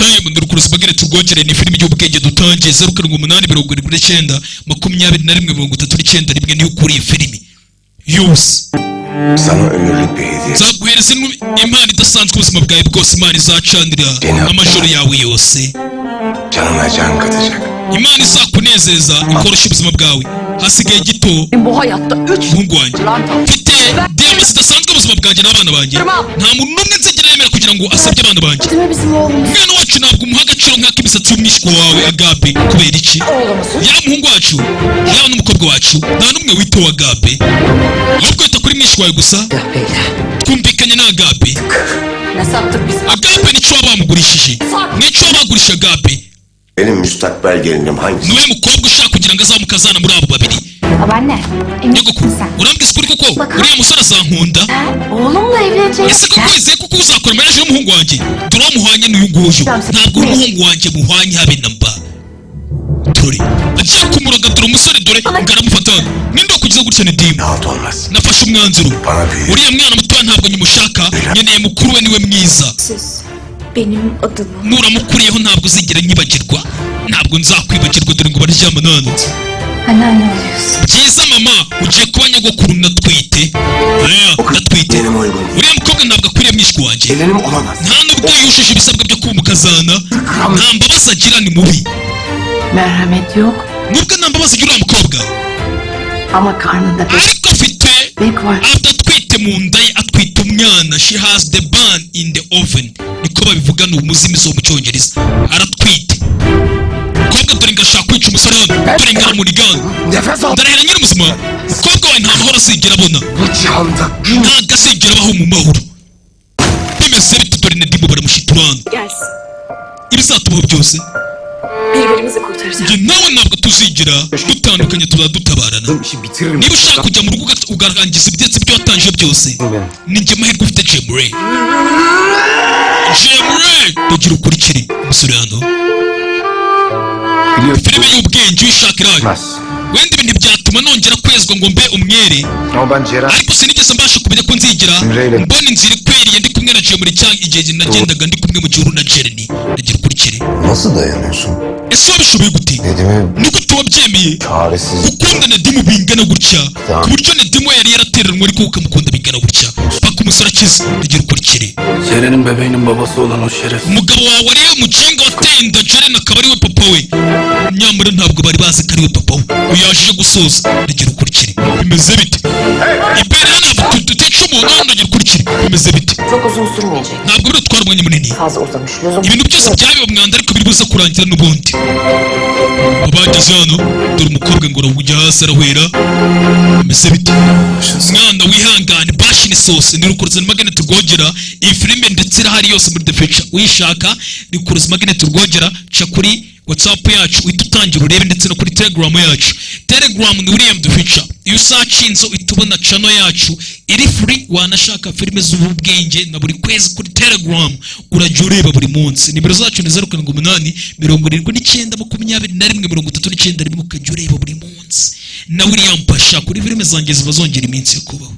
Time ni Rukuruzi Magnet rwogere, ni filimi y'ubwenge dutangiye. 0787792131 niyo ukuriye iyi filimi yose. Sana ömürlük bir hediye. Nzaguhereza impano idasanzwe ubuzima bwawe bwose, Imana izacanira amajoro yawe yose. Canına can katacak. Imana izakunezeza, ikoroshya ubuzima bwawe. Hasigaye gito. Bu hayatta üç Umuhungu wanjye, lan mfite diyama zidasanzwe ubuzima bwanjye n'abana banjye. Nta muntu n'umwe nzigera yemera kugira ngo asabye abana banjye. Değil mi bizim oğlumuz? Umwana wacu ntabwo umuha agaciro nk'ak'imisatsi y'umwishywa wawe Agape. Kubera iki? Oğlumuzun. Yaba umuhungu wacu, yaba n'umukobwa wacu, nta n'umwe wita uwa Agape, ahubwo wita kuri mwishywa wawe gusa. Beyler. Twumvikanye na Agape. Ne sattık biz? Agape nicyo waba wamugurishije, nicyo waba wagurisha Agape. Benim müstakbel gelinim hangisi? Niwe mukobwa ushaka kugira ngo azamukazana muri abo babiri? Babaanne, emin Nyogokuru, misin sen? Urambwira ukuri kuko uriya musore azankunda? Oğlumla evlenecek. Ese koko wizeye kuko uzakora mariage n'umuhungu wanjye? Dore uwo muhwanye n'uyu nguyu, ntabwo uri umuhungu wanjye muhwanye habe na mba. Dore agiye kumuroga, dore umusore, dore ngo aramufata. Ninde wakugize gutya, Nedimu? Halt olmaz. Nafashe umwanzuro. Bana büyük. Uriya mwana mutoya ntabwo nyimushaka, nkeneye mukuru we, niwe mwiza. Siz benim adımı Nuramukuriyeho ntabwo uzigera nyibagirwa, ntabwo nzakwibagirwa. Dore ngo baryama none. Anneanne oluyorsun. Byiza mama, ugiye kuba nyogokuru, ndatwite. Aya, ndatwite. Benim uygun değil. Uriya mukobwa ntabwo akwiriye mwishywa wanjye. Gelinim olamaz. Nta nubwo yujuje ibisabwa byo kuba umukazana, nta mbabazi agira, ni mubi. Merhamet yok Nubwo nta mbabazi agira uriya mukobwa, ama karnında ariko afite bebek var. Adatwite mu nda ye, atwite umwana. She has the bun in the oven, niko babivuga, ni umuzimizo mu Cyongereza. Aratwite mukobwa. Dore ngo ashaka kwica umusore hano, dore ngo aramunigana. Nefes al. Ndarahira nyiri muzima, umukobwa wawe nta mahoro azigera abona. Bu cihanda gün Ntabwo azigera abaho mu mahoro. Bimeze bite? Dore Nedimu baramushiturana. Gelsin. Ibizatubaho byose, Birbirimizi kurtaracağız. njye nawe ntabwo tuzigera dutandukanye, tuzadutabarana. İşi bitiririm. Niba ushaka kujya mu rugo ugarangiza ibyatsi ibyo watangije byose, ni njye mahirwe ufite. Jemure, Jemure, ndagira ukurikire umusore hano. Biliyorsun. Filime y'ubwenge uyishaka irahari. Olmaz. Wenda ibintu byatuma nongera kwezwa ngo mbe umwere, Ama ben Ceren ariko sinigeze mbasha kumenya ko nzigera Emre'yle mbona inzira ikwiriye ndi kumwe na Jemure, cyangwa igihe nagendaga ndi kumwe mu gihuru na Jeremy. Ndagira ukurikire. Nasıl dayanıyorsun? Ese wabishoboye gute? Nedim'i Ni gute wabyemeye çaresiz gukunda Nedimu bingana gutya, ku buryo Nedimu yari yarateranwe ariko ukamukunda bingana gutya paka umusore akize? Ndagira ukurikire. Ceren'in bebeğinin babası olan o şerefsiz Umugabo wawe ariwe mukinga wateye inda Jeren akaba ariwe papa we, nyamara ntabwo bari bazi ko ariwe papa we. Uyu yaje gusoza. Ndagira ukurikire, bimeze bite imbere hano? Tutica umuntu hano. Ndagira ukurikire, bimeze bite? Çok uzun sürmeyecek. Ntabwo biri umwanya munini. Fazla uzamış. Lüzum Ibintu byose byabaye umwanda, ariko biri buze kurangira n'ubundi. Bageze hano, dore umukobwa ngo arajya hasi arahwera. Bimeze bite mwana? Wihangane bashini sose ni Rukuruzi Magnet rwogera. Iyi filime ndetse irahari yose muri The Future, uyishaka Rukuruzi Magnet rwogera, ca kuri WhatsApp yacu uhita utangira urebe, ndetse no kuri Telegram yacu. Telegram ni William The Future, iyo usearchinze uhita ubona channel yacu iri free. Wanashaka filime z'ubwenge na buri kwezi kuri Telegram urajya ureba buri munsi. Nimero zacu ni 0787992391, ukajya ureba buri munsi. Na William Pasha kuri filime zanjye ziba zongera iminsi yo kubaho.